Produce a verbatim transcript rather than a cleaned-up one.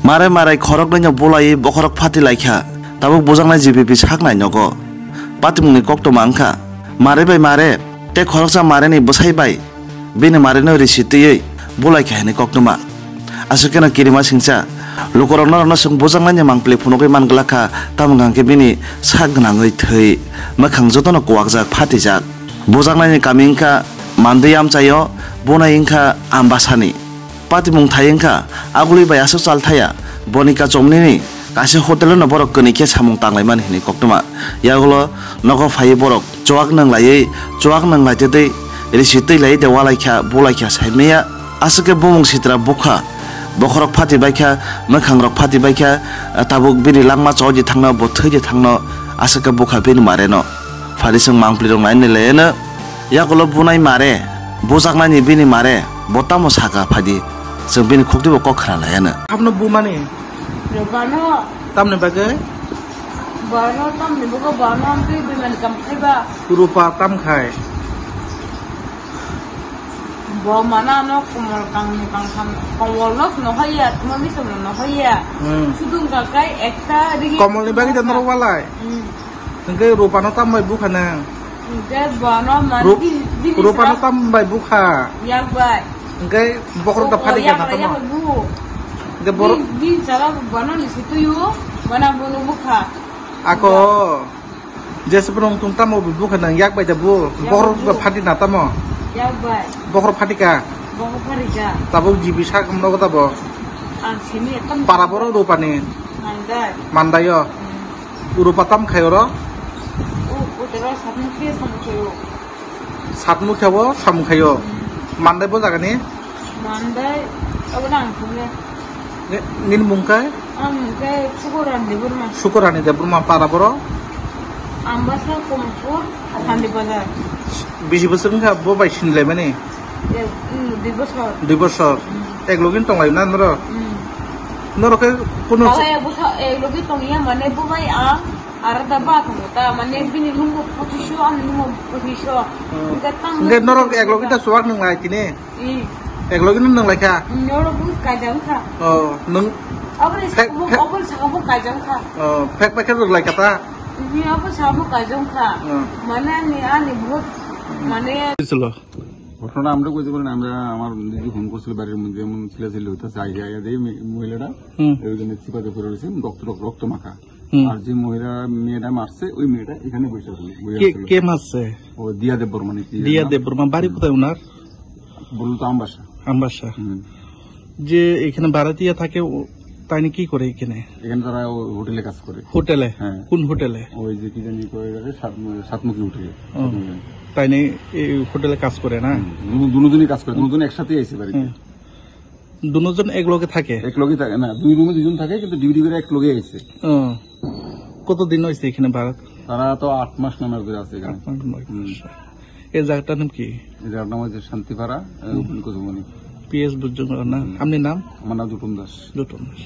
Mare mare khoroknwino bulaiwi bokhorok phati laikha, tabuk bujaknai G B P saknai nogo. Patimungni koktwma wngkha, mare bai mare tei khoroksa mareni bwsai bai bini mareno risi twiwi bulaikha hwnwi koktwma. Aswk kheno kirima singcha lukurok norokno chwng bujaknaini mangpili phunugwi man glak kha, tamo hwnkhe bini sak gwnangwi thwi mwkhang jotono kuwakjak phatijak. Bujaknaini kami wngkha Mandwi amchaio, bunai wngkha Ambasani. Patimung thai wngkha, aguli bai aswk chal thaya, boni kachomnini kaisa hotel-o no borok kwnwi khe samung tanglaimani hwnwi koktwma. Yagulo nogo phaiwi borok chuak nwnglaiwi, chuak nwnglai tei tei risi twi lai de walaikha, bulaikha saimaya. Aswk khe bumung sitra bukha, bokhorok phati baikha, mwkhangrok phati baikha, tabuk bini langma choi di thangno, bo thwi di thangno, aswk khe bukha bini mareno. Phadi chwng mangpili rok nainai laiano. Yakulo bunai mare, bujaknani bini mare, bo tamo saka phadi. Chwng bini khuktibo kok khna laiano. Habno bumani? Rupano. Tamni bagwi? Bano tamni bagwi bano amtwi bimani kam khaiba. Rupa tam khai? Bo mana no komol kangni kangtham, komol no no hoya, tuma misam no hoya. Hmm. Sudung kakai ekta rigi. Komolni bagwi da norok walai? Hmm. Hwnkhe Rupano tam bai bukha nang? Hwnkhe bono man Rup-, bi-, bini Rupano sra- tam bai bukha? Yak bai. Hwnkhe bokhorok da Oh, phadi yak kha na bai, tamo? Yak bai bu. Hwnkhe bor- Bi-, bini sara bono lisi tuyu, bono bono bukha. Ako, Yak. Jesa bono tong tamo bi bukha nang yak bai da bu? Yak bai bu. Bokhorok da phadi na tamo? Yak bai. Bokhorok phadi kha? Bokhorok phadi kha. Tabuk G B sak nogo tabo? Ang simi ekdom. Para boro Rupani? Mandai. Mandai o? Hmm. Rupa tam khai oro? O, o tero satmukhi samung khaio. Satmukhi abo samung khaio. Hmm. Mandai bo jagani? Mandai, abo nang thumle. Ne, nini mung khe? Ang mung khe Sukorani Debbarma. Sukorani Debbarma, para boro? Ambasa, Komolpur, Sandi Bazar. Bisi bosor wngkha bo bai sinlaimani? Eh, hmm, dui bosor. Dui bosor. Hmm. Ek logi tonglaio na norok? Hmm. Norok khe kunu Tala ek bosor, ek logi tongya mane bo bai ang arada ba tongo ta, mane bini lungo pochisho, ani lungo pochisho. Hmm. Hwnkhe tang Hwnkhe norok ek logi ta chuak nwnglai tini? Hmm. Ek logi no nwnglaikha? Hmm, norok bo kaijak wngkha. Oh, nwng Aboni phek, saka bo, phek. Aboni saka bo kaijak wngkha. Oh, phek phek khe rwglaikha ta? Hmm, abo saka bo kaijak wngkha. Hmm. Mane ani, ani bahut, Hmm. mane ঘটনা আমরা কইতে পারি না, আমরা, আমার দিদি ফোন করছিল বাড়ির মধ্যে, এমন চিল্লাচিল্লি হইতেছে, আইয়া, আইয়া দেখি মে-, মহিলাটা হুম। ওই জন্য চিপাতে পড়ে রয়েছে, রক্ত, রক্ত, রক্ত মাখা। হুম। আর যে মহিলা, মেয়েটা মারছে, ওই মেয়েটা এখানে বসে আছে, বসে কে, আছে। কে মারছে? ও দিয়া দেববর্মা নাকি দিয়া নাম? দেববর্মা, বাড়ি হুম। কোথায় ওনার? বললো তো আমবাসা। আমবাসা। হুম। যে এখানে ভাড়াটিয়া থাকে, ও, তাইনি কি করে এখানে? এখানে তারা ও হোটেলে কাজ করে। হোটেলে? হ্যাঁ। কোন হোটেলে? ওই যে কি জানি কয়, সাত-, সাতমুখী হোটেলে। ও, তাইনি এই হোটেলে কাজ করে না? হুম, দুনো-, দুনোজনই কাজ করে, দুনোজন একসাথেই আইছে বাড়িতে। হুম। দুনোজন এক লগে থাকে? এক লগেই থাকে, না, দুই রুমে দুজন থাকে, কিন্তু ডিউটি করে এক লগেই আইছে। ও, কতদিন হয়েছে এখানে ভাড়া? তারা তো আট মাস নামের ধরে আছে এখানে। আট মাস, নয় মাস। হুম। এই জায়গাটার নাম কি? এই জায়গাটার নাম হচ্ছে শান্তিপাড়া, আহ, হুম। কুচুমনি। পিএস বুঝছো না? হুম। আপনার নাম? আমার নাম জুটন দাস। জুটন দাস।